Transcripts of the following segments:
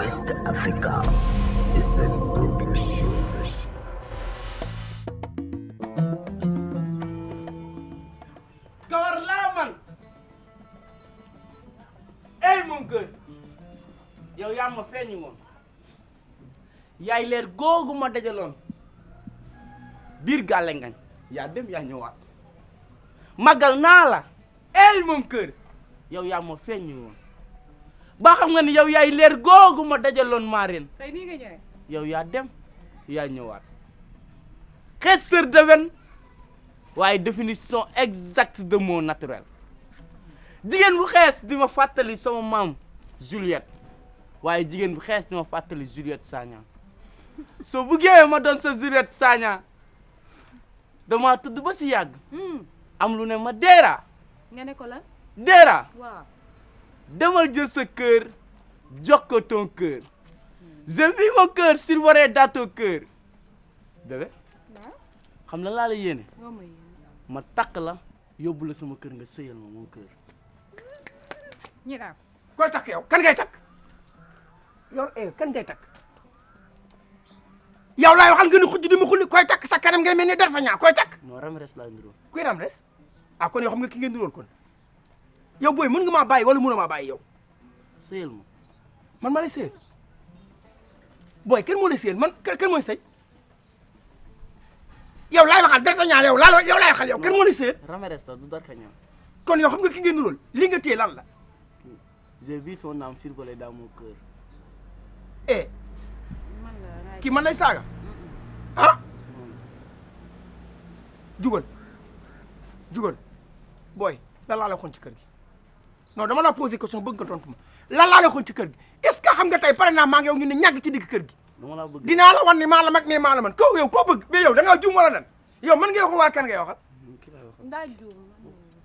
West Africa. SN Productions. Kawar laa man ey moom kër yow yaa ma feeñu woon yaay leer googu ma dajaloon biir gàlle ngañ yaa dem yaa ñëwaat magal naa la ey moom kër yow yaa ma feeñu woon ba xam nga ni yow yaay leer googu ma dajaloon maareen tey nii nga ñëwee yow yaa dem yaa ñëwaat xeet sër de wen waaye définition exacte de mot naturel jigéen bu xees di ma fàttali sama maam Juliette waaye jigéen bu xees di ma fàttali Juliette Sagna soo buggee ma doon sa Juliette Sagna dama tudd ba si yàgg am lu ne ma Dera nga ne ko lan Dera waaw demal jël sa cœur jox ko ton cœur je vis mon cœur survolé dans ton cœur bébé xam na laa la yéene ma takk la yóbbu la sama kër nga sëyal ma moom kër ñi daam koy takk yow kan ngay takk yow kan ngay takk yow laay waxal nga ni xujj di mu xulli koy takk sa kanam ngay mel ni darfa ñaa koy takk non ram res laa ndiroo kuy ram res ah kon yow xam nga ki ngeen diroon kon yow booy mën nga maa bàyyi wala mënoo maa bàyyi yow sëyal ma man maa lay sëyal booy kenn moo lay sëyal man kenn mooy sëy yow laay waxal darfa ñaa yow laay waxal yow kenn moo lay sëyal ram res la du darka ñaam kon yow xam nga ki ngeen diroon li nga téye lan la j'ai vu ton âme survoler dans mon cœur eh kii man lay saaga ah jugal booy lan laa la waxoon ci kër gi non dama la posé question bëgg nga tontu ma lan laa la waxoon ci kër gi est-ce que xam nga tey pare naa maa ngi yow ñu ne ñàgg ci digg kër gi dama laa bëgg dinaa la wan ni maa la mag mais maa la man kaw yow koo bëgg mais yow da ngaa juum wala lan yow man ngay wax waa kan ngay waxal ki lay waxal ndaa juum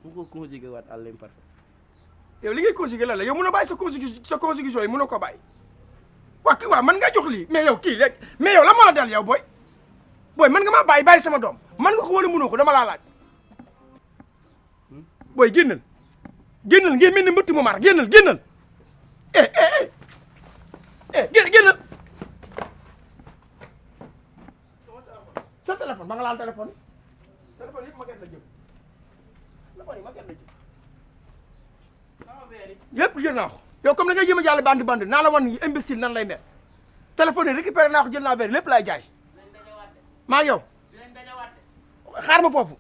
mu ko conjugué waat à l'imparfait yow li ngay conjugué lan la yow mën a bàyyi sa conjugation yi mënoo ko bàyyi waa kii waa man nga jox lii mais yow kii léegi mais yow la moo la dal yow booy man nga maa bàyyi sama doom man nga ko wala mënoo ko dama laa laaj booy génnal ngeen mel ni mbëtt mu mar génnal génnal sa téléphone ma nga laal téléphone yëpp ma la jëm téléphone yi ma la jëm yëpp jël naa ko yow comme da ngay jëm a jàll bandi naa la wan imbécile nan lay mel téléphone yi récupéré naa ko jël naa verre lépp laay jaay maa yow xaar ma foofu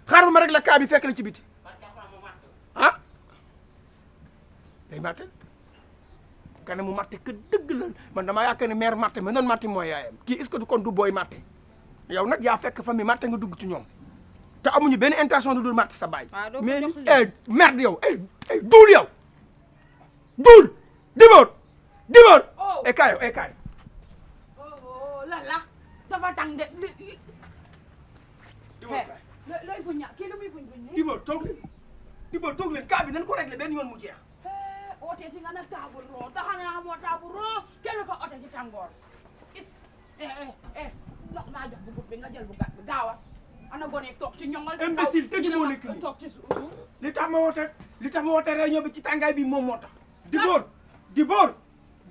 xaar ma rek la kaa bi fekk la ci biti ah day matte kane mu matte que dëgg la man damaa yaakaar ne mère matte mais noonu matte mooy yaayam kii est-ce que du kon du booy matte yow nag yaa fekk famille matte nga dugg ci ñoom te amuñu benn intention du dul matte sa baay mais merde yow duul yow duul diboor kaay lan la dafa tàng de diboor looy fuñ ña kii lu muy fuñ ni diboor toog leen kaa bi nañ ko réglé benn yoon mu jeex ote si nga na taabu roo taxa nga xamoo taabu roo kenn ko ote ci tàngoor is ndox maa jox bu gudd bi nga jël bu gàtt bi gaawa ana gone toog ci ñongal imbécile tëgg moo nekk nii toog ci suuf li tax ma woote réunion bi ci tàngaay bi moom moo tax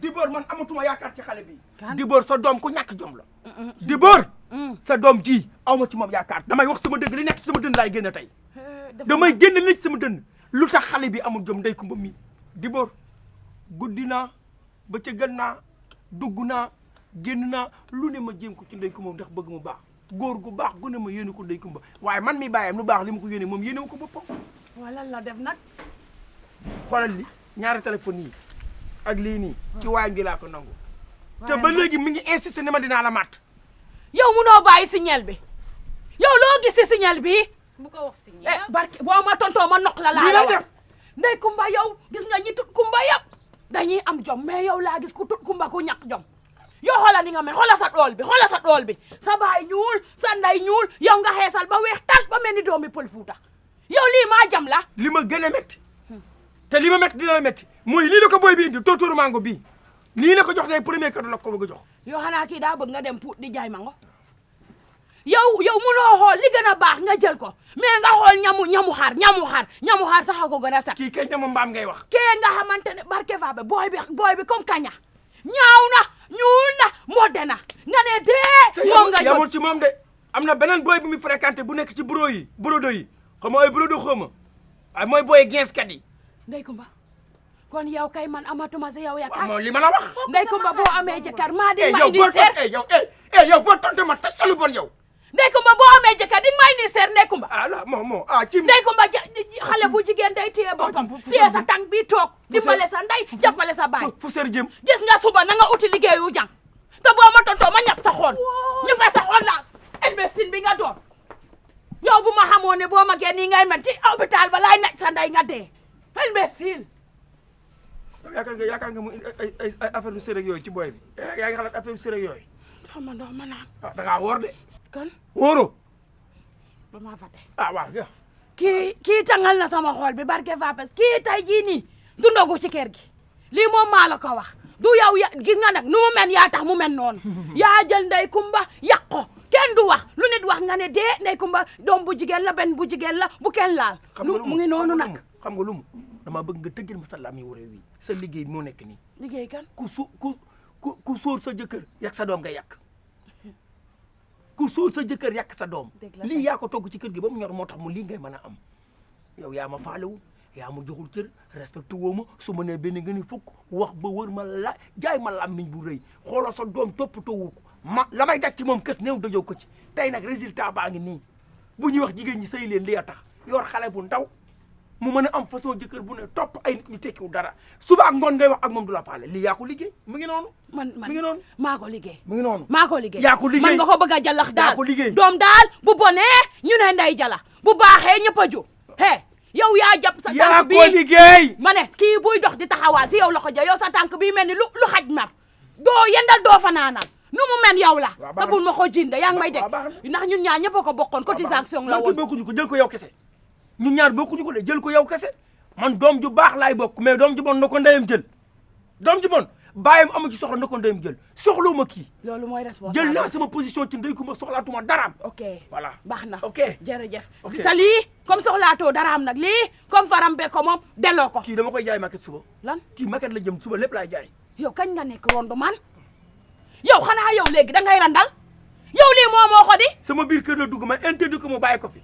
Dibor man amatuma yaakaar ci xale bi Dibor sa doom ku ñàkk jom la Dibor sa doom ji awma ci moom yaakaar damay wax sama dëgg li nekk ci sama dënn laay génn tey damay génn li ci sama dënn lu tax xale bi amul jom ndey kumba mi Dibor guddi naa ba ca gën naa dugg naa génn naa lu ne ma jéem ko ci ndey kumba ndax bëgg mu baax góor gu baax gu ne ma yéene ko ndey kumba waaye man mi bàyyam lu baax li ma ko yéene moom yéene wu ko boppam wala la def nag xoolal li ñaari téléphone yi ak lii nii ci waayam ji laa ko nangu te ba léegi mi ngi insisté ne ma dinaa la mat yow munoo bàyyi signal bi yow loo gis si signal bi bu ko wax signal barke boo ma tontoo ma noq la laa la wax ndey kumba yow gis nga ñi tut kumba yëpp dañuy am jom mais yow laa gis ku tut kumba ku ñàkk jom yow xoolal ni nga mel xoolal sa dool bi sa baay ñuul sa nday ñuul yow nga xeesal ba weex tal ba mel ni doomi pël fuuta yow lii maa jam la li ma gën a métti te li ma métti dina la métti mooy lii la ko booy bi indi tóortóoru mango bii lii la ko jox tey premier cadeau la ko bëgg a jox yow xanaa kii daa bëgg nga dem puut di jaay mango yow munoo xool li gën a baax nga jël ko mais nga xool ñamu xar sax ko gën a set kii kay ñamu mbaam ngay wax kee nga xamante ne barke fa booy bi comme kaña ñaaw dena nga ne dee moom nga yamul ci moom de am na beneen boy bu muy fréquenté bu nekk ci bureau yi bureau yi xam nga ay bureau xaw ma ay mooy boy geeskat yi Ndey Kumba kon yow kay man amatuma si yow yaakaar waaw li ma la wax Ndey Kumba boo amee jëkkër maa di ma indi seer yow boo tontu ma tasalu bon yow Ndey Kumba boo amee jëkkër di ma indi seer Ndey Kumba ah la moo ci Ndey Kumba xale bu jigéen day téye boppam téye sa tànk bi toog dimbale sa ndey jàppale sa baay fu seer jëm gis nga suba na nga uti liggéeyu jàng te boo ma tontoo ma ñap sa xool ñëppee sa xool la imbécile bi nga doon yow bu ma xamoon ne boo ma gee nii ngay mel ci hôpital ba laay nekk sa ndey nga dee imbécile yaakaar nga mu ay affaire lu sërëg yooyu ci booy bi yaa ngi xalaat affaire lu sërëg yooyu ndox ma naan da ngaa woor de kan wóoroo ba maa fàtte waaw kii tangal na sama xool bi barke Fapes kii tay jii nii du ndogu ci kër gi lii moom maa la ko wax du yow gis nga nag nu mu men yaa tax mu men noonu yaa jël Ndey Kumba yàq ko kenn du wax lu nit wax nga ne dee Ndey Kumba doom bu jigéen la benn bu jigéen la bu kenn laal mu ngi noonu nag xam nga lu mu dama bëgg nga tëggal ma sa lam yi wuré wi sa liggéey moo nekk nii liggéey kan ku sóor sa jëkkër yàq sa doom nga yàq ku sóor sa jëkkër yàq sa doom lii yaa ko togg ci kër gi ba mu ñor moo tax mu lii ngay mën a am yow yaa ma faalewu yaa ma joxul cër respecté woo ma su ma nee benn nga ni fukk wax ba wër ma la jaay ma làmmiñ bu rëy xoolal sa doom toppatoo wu ko ma la may daj ci moom kës néew dajoo ko ci tey nag résultat baa ngi nii bu ñuy wax jigéen ñi sëy leen li a tax yor xale bu ndaw mu mën a am façon jëkkër bu ne topp ay nit ñi tekkiwu dara suba ak ngoon ngay wax ak moom du la faale lii yaa ko liggéey mu ngi noonu man mu ngi noonu maa ko liggéey mu ngi noonu maa ko liggéey yaa ko liggéey man nga ko bëgg a jàllax daal yaa ko liggéey doom daal bu bonee ñu ne Ndey Jala bu baaxee ñëpp a ju yow yaa jàpp sa tànk bii yaa ko liggéey ma ne kii buy dox di taxawaal si yow la ko ja yow sa tànk bii mel ni lu xaj mar doo yendal doo fanaanal nu mu men yow la te bul ma ko jinde yaa ngi may dégg ndax ñun ñaar ñëpp a ko bokkoon cotisation la woon bokkuñu ko jël ko yow kese ñun ñaar bokkuñu ko de jël ko yow kese man doom ju baax laay bokk mais doom ju bon na ko ndeyam jël doom ju bon bàyyam amu ci soxla na ko ndeyam jël soxlawu ma kii loolu mooy responsable jël naa sama position ci Ndey Kumba soxlaatuma daraam ok voilà baax na ok jërëjëf te lii comme soxlaatoo daraam nag lii comme faram be ko moom delloo ko kii dama koy jaay maquette suba lan kii maquette la jëm suba lépp laay jaay yow kañ nga nekk rondu man yow xanaa yow léegi da ngay randal yow lii moo ko di sama biir kër la dugg ma interdit ko mu bàyyi ko fi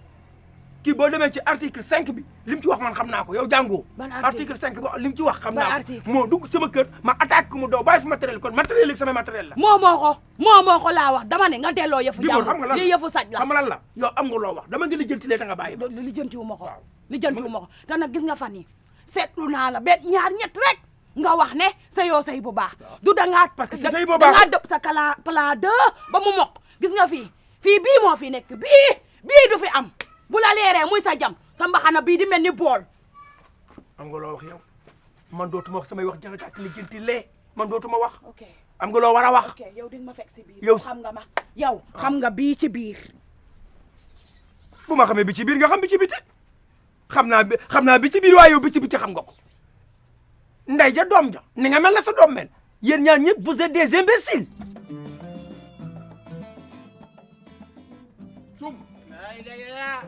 kii boo demee ci article 5 bi li mu ci wax man xam naa ko yow jàngoo article 5 bi li mu ci wax xam naa ko moo dugg sama kër ma attaque ko mu daw bàyyi fi matériel kon matériel yi sama matériel la moo ko laa wax dama ne nga delloo yëfu jàmm lii yëfu saj la xam lan la yow am nga loo wax dama nga lijjanti ta nga bàyyi ba lijjantiwu ma ko lijjantiwu ma ko te nag gis nga fan yi seetlu naa la benn ñaar ñett rek nga wax ne sa yoo say bu baax du dangaa parce que say bu baax dangaa dëpp sa plan 2 ba mu mokk gis nga fii bii moo fi nekk bii du fi am bu la leeree muy sa jam sa mbaxana bii di mel ni bool am nga loo wax yow man dootuma wax samay wax jaxat ak lijjanti lee man dootuma wax ok am nga loo war a wax ok yow di nga ma fekk si biir yow xam nga ma yow xam nga bii ci biir bu ma xamee bi ci biir nga xam bi ci biti xam naa bi ci biir waaye yow bi ci biti xam nga ko ndey ja doom ja ni nga mel na sa doom mel yéen ñaar ñëpp vous êtes des imbéciles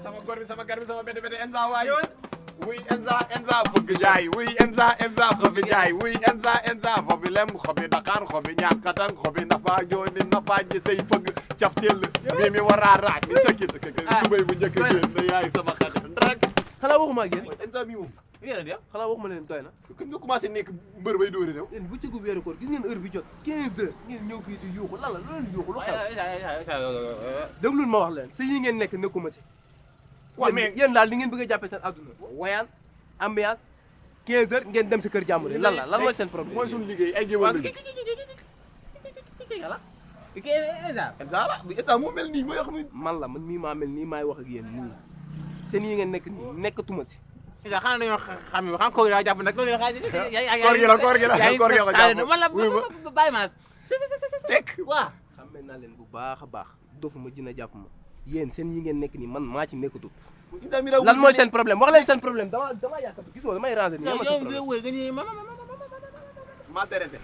sama góor bi sama gar bi sama bete Enza waay wuy Enza fëgg jaay wuy Enza xobi jaay wuy Enza xobi lem xobi Dakar xobi ñaakatang xobi nafa jooni nafa ji say fëgg caf teel mi wara raak mi sakit tubay bu njëkk génn yaay sama xarit rek xanaa waxuma ak yéen Enza mi moom yéen a xanaa waxuma leen doy na kañ nga commencé nekk mbër bay dóori new yéen bu cëgu weeru koor gis ngeen heure bi jot 15 heures ngeen ñëw fii di yuuxu lan la lu leen yuuxu lu xew déglul ma wax leen si yi ngeen nekk nekkuma si waaw mais yéen daal li ngeen bëgg a jàppee seen adduna wayaan ambiance 15 heures ngeen dem si kër jàmbur yi lan mooy seen problème mooy suñu liggéey ay géwël lañu Enza la bu Enza moo mel nii mooy xam ne man mii maa mel nii maay wax ak yéen nii seen yi ngeen nekk nii nekkatuma si Isa xanaa dañoo xam ko daa jàpp nag koor gi la ko jàpp wala bàyyi ma sek waaw xammee naa leen bu baax a baax dofuma dina jàpp ma yéen seen yi ngeen nekk nii man maa ci nekkatut lan mooy seen problème wax leen seen problème dama yaakaar gisoo damay ranger nii ma seen problème maa terete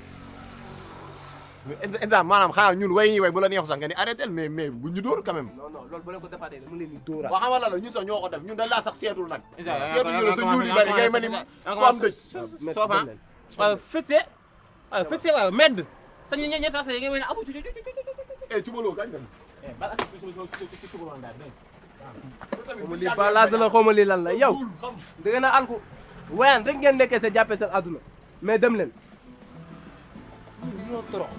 Enza maanaam xanaa ñun way ñi way bu la neexu sax nga ni arrêté mais bu ñu dóor quand même non loolu bu leen ko defaatee dama leen di dóoraat waa xamal la ñun sax ñoo ko def ñun dañ laa sax seetul nag seetul ñu la sa ñuul yi bari ngay mel ni ko am dëj fëse waaw medd sa ñetti tracé yi nga mel ne amu ci cubaloo gañ dem bal ak ci cubaloo daal xawma lii balage la xawma lii lan la yow da ngeen a alku wayaan rek ngeen nekkee sa jàppee seen àdduna mais dem leen ñoo torox